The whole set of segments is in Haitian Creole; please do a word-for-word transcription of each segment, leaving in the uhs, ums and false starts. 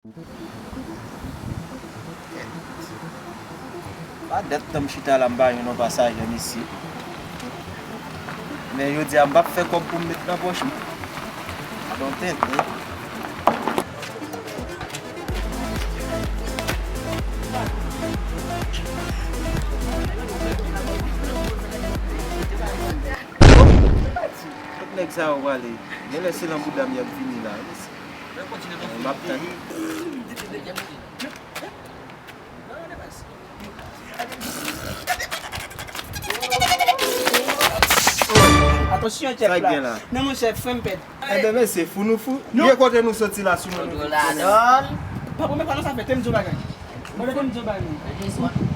Pa dat tan m chita la, m pa jwenn yon pasaje, mesye. Men jodi a, m p ap fè kòb pou m met nan pòch mwen. Mwen tenten. Kot nèg sa yo prale? Genlè se nan bouda m y ap vini la, mesye. M ap tann. Atansyon, chèf la. Non, monchè, frè m pèd. Enben, mesye, fou nou fou. Byen kote nou soti la sou mwen nou vin konnen. Pa premye fwa non sa fè, te m di w bagay. Mwen te m di w bagay.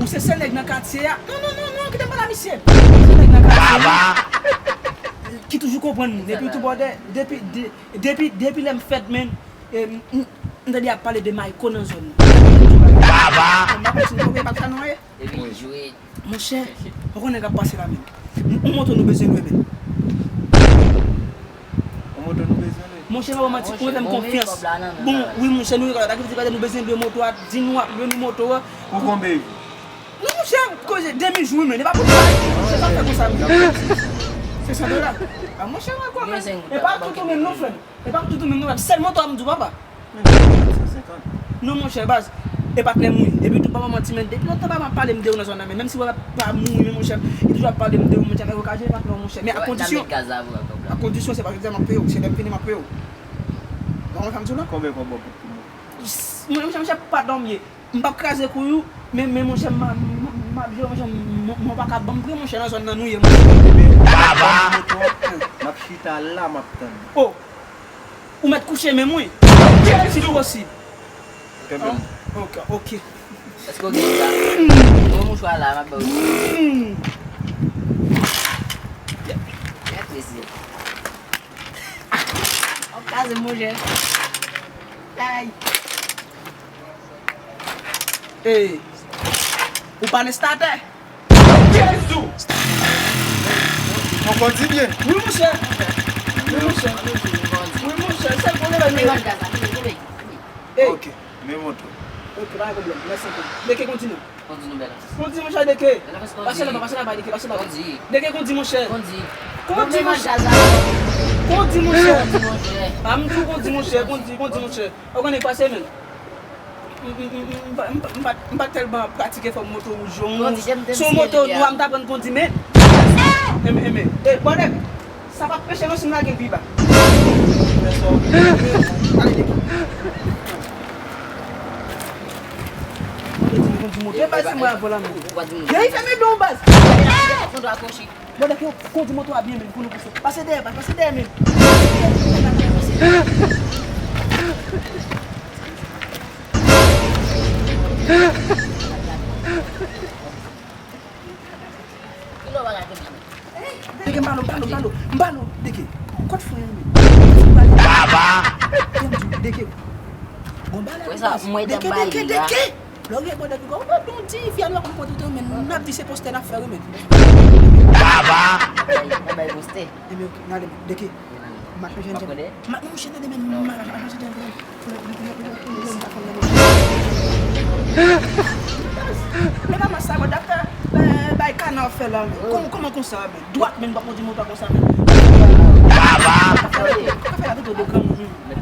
Ou se sèl nèg nan katye a. Non, non, non, non, kite m pale a misye. Ou se sèl nèg nan katye a ki toujou konprann moun. Epi tou bòdè, depi, de- Depi, depi lè m fèt, men, e, m, m, m tande y ap pale de Mayko nan zòn nan. Baba! M pa konn si w konprann, e pa sa non ye. Epi jwe. Monchè, ou konnen k ap pase la menm. M, yon moto nou bezwen lwe menm. Yon moto nou bezwen lwe? Monchè, pa manti, ou fè m konfyans. Bon, wi, monchè, nou rekòl la, ki vle di nou bezwen lwe moto a, di nou ap lwe nou moto a. Pou konbyen jou? Non, monchè, koze demi jou, men, e pa pou nou. Monchè, sa fè konsa, men. Se san dola. A, monchè, mwen kwè, men. E pa tout ou menm, non, frè m. E pa tout ou menm, non, frè m. Sèl moto a m di w, papa. Non, monchè, baz. E patnè m, wi. Epi tou, pa manti, men. Depi lontan, papa m ap pale m de ou nan zòn nan, men. Menm si w pa mouri, men, monchè, li toujou ap pale m de ou, monchè, men okaje e patnè w, monchè. Men a kondisyon, a kondisyon, se pa jodi a m ap peye w, se lè m vini m ap peye w. Ou konprann sa m di w la? Konbyen kòb w ap pou mwen? Mwen, monchè, monchè, pa dòmi. M p ap kraze kouy ou, men, men monchè, m, m, m ap jere, monchè, m, m, m pa ka ban m pri, monchè, nan zòn nan nou ye, monchè. Baba! M ap chita la, m ap tann. O! Ou mèt kouche menm, wi. Si posib. Kenbe m. Ok, ok. Èske w gen sa? Mwen mouchwa la, m ap ba w. Mèt mesye. W ap kraze m, monchè. Ay. Ey, ou pa nan estatè? Jezi! Ou kondi byen? Wi, monchè. Wi, monchè. Wi, monchè. Se bon, lè nou. Ey. Ok, men moto. Ok, pa gen pwoblèm. Mèsi anpil. Deke kondi non. Kondi nou bèl. Kondi, monchè, Deke. Pase laba, pase laba, Deke, pase laba. Kondi. Deke kondi, monchè. Kondi. Kondi, monchè. Kondi, monchè. Kondi, monchè. A, m di w kondi, monchè. Kondi, kondi, monchè. Ou konnen pase, men. M, m, m, m, m pa, m pa, m pa tèlman pratike fòm moto wouj yo. Kondi, m, m, se yon moto nwa m t aprann kondi, men. Enben, enben. E, bòdè. Sa p ap peche non si m lage l pi ba. Ale, Deke. Mwen te di m kondi moto. E baz se mwen avè w la menm. Ou pa di m. Deyi fèmen don baz. Ou dwe akwochi. Bon, Deke, kondi moto a byen menm pou nou pouse. Pase dèyè baz, pase dèyè menm. Deke, m pale w, m pale w, m pale w, m pale w, Deke. Kot frè an menm? Baba! Deke. Bon, bagay la, Deke, Deke, Deke. Lè w gen bon Deke, ou pa don di, fi a nou pa konn kote w te, men n ap di se postè n ap fè, wi, men. Baba! N ap bay postè. Ebyen, ok, n ale, Deke. M a chanje djèm. Ma, monchè, tande, men, m a chanje djèm. Men pa masa, bon, dapre, eh, bay kana w fè la, men. Kòman, kòman konsa, men? Dwat, men, m pa kondi moto a konsa, men. Baba! Ka fè la, ka fè la, tout de granmoun, men.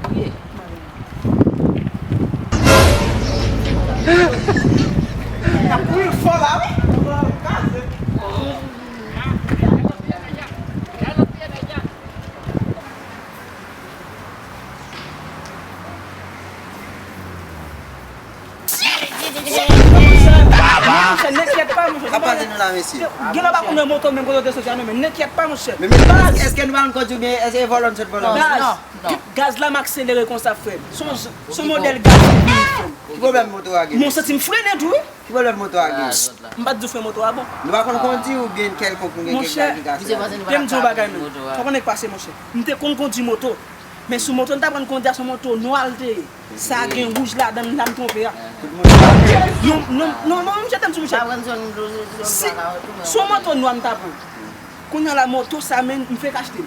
N ap kouri fò la, wi. Monchè, n'inquiète pas, monchè. Sa pase nou la, mesye? Gen lè pa konn moto menm kote w te soti a, non, men n'inquiète pas, monchè. Men, men, èske, èske nou pa konn kondui oubyen èske vòlò n sot vòlò? Baz, gaz la m akselere konsa, frè m. Se yon, se yon modèl gaz ki vini, frè m. Ki pwoblèm moto a gen? Mwen santi m frennen tou, wi. Ki pwoblèm moto a gen? M pa t di w fè moto a bon. Nou pa konn kondi oubyen kèlkonk nou gen kèk navigasyon? Monchè, te m di w bagay menm. Ou konnen k pase, monchè. M te konn kondi moto. Men sou moto m t aprann kondi a, se yon moto nwa l te ye. Sa gen wouj ladan l, m ta m twonpe a. Non, non, non, non, monchè, tann sou monchè. Si, se yon moto nwa m t aprann. Kounye a la, moto sa, men, m fenk achte l.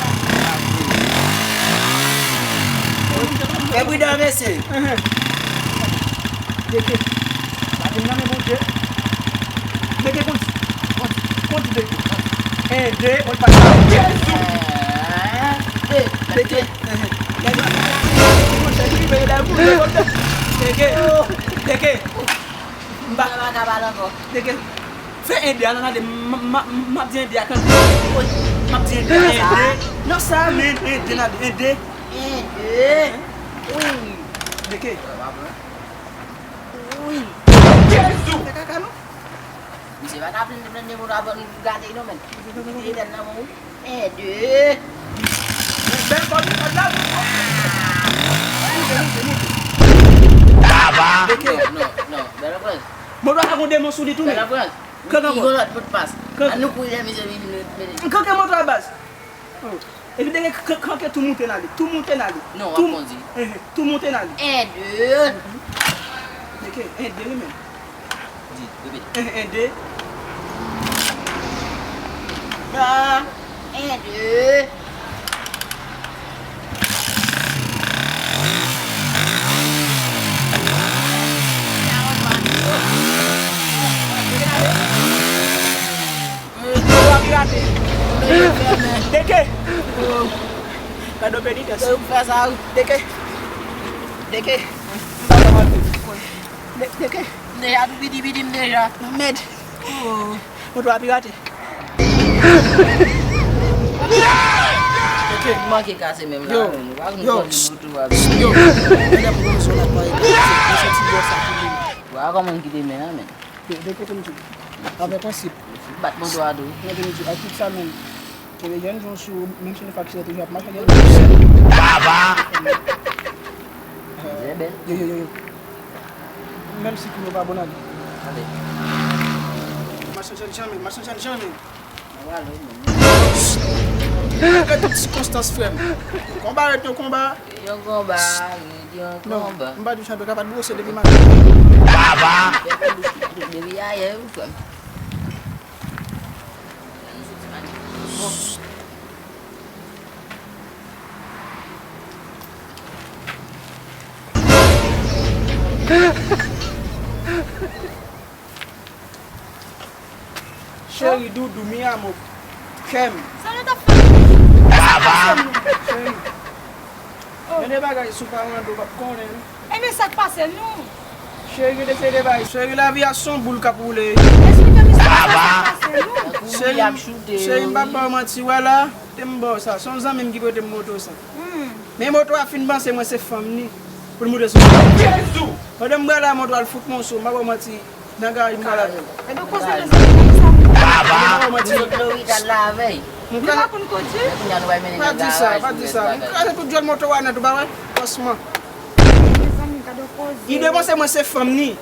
Fè pridan, mesye. Deke. Lavi m nan men Bondye. Deke, kondi. Kondi, kondi, Deke. En, de, on pa. Jezi! Deke. Deke. Deke. M pa. Deke. Fè en, de a, non, tande, m, m, m, m ap di en, de a, kanpe. M ap di en, de a, en, de. Non, sa, men, en, de, nan, en, de. En, de. Wi. Deke. Wi. Jezi! Fè kaka, non? Misye pa ka plende, plende moun avan nou gade, non, men. Li te nan men ou. En, de. Bèl kòd, kòd la, moute, moute, moute. Deke. Non, non, non, Bèl Prens. Moto a ka gon demon sou li tou, men. Bèl Prens. Kankan, li gon lòt modpas. Kankan. An nou kouri lè misye vini, nou mete. Kankan moto a, baz. Oh. Epi Deke, k-, k-, kankan, tou moute n ale. Tou moute n ale. Non, w ap kondi. Tou, ehe, tou moute n ale. En, de. Deke, en, de, wi, men. Di, repete. En, en, de. Ah, en, de. Moto a pirate. Deke. Gade yon penitans. Ou fè sa, wi. Deke. Deke. M pa ka monte. De-, Deke. M deja tou piti piti m deja. Mèd. Oh. Moto a pirate. Deke. M manke kase menm la, yo, menm. Ou pa konn yo, kòd moto a. Yo. Mèd ap pran zòn ap pale kase. Mwen santi bò sa pou li. Wa kòman kite men an, men. De, de kote m di. Avèk yon sip. Bat moto a tou. Mwen te di, ak tout sa menm. Kebe jèn jan sou, menm si nou fache toujou ap mache, gen baba. Yo, yo, yo, yo. Menm si kou yo pa bon nan li. Ale. Machan jèn jan menm, machan jèn jan menm. Malgre tout sikonstans, frè m. Yon konba ret yon konba. Yon konba ret yon konba. Non, m pa di w sa, dwe ka pa t bwose depi maten. Baba! Depi ayè, wi, frè m. Cheri, doudou, mi amor, kè m. Sa nou t ap fè? Cheri. Oh. Gen de bagay sou pa mande w p ap konnen. Ebyen, sa k pase nou? Cheri, de se de bagay. Cheri, lavi a s on boul k ap woule. Esplike m sa k pase nou? Cheri, cheri, m p ap ba w manti, wè la. Te m ba w sa, se yon zanmi m ki prete m moto sa. Men moto a fin panse mwen se fanm ni pou l moute sou moto. Pandan m prale a moto a, l fout mwen sou, m pa ba w manti, nan garaj m pral avè l. Epi w konsa de zanmi konsa. M pa ba w manti. M pa konn kondwi. Pa di sa, pa di sa. M kraze tout djòl moto a nèt, ou pa wè? Fransman. Mezanmi, gade yon koze. Li dwe panse mwen se fanm ni.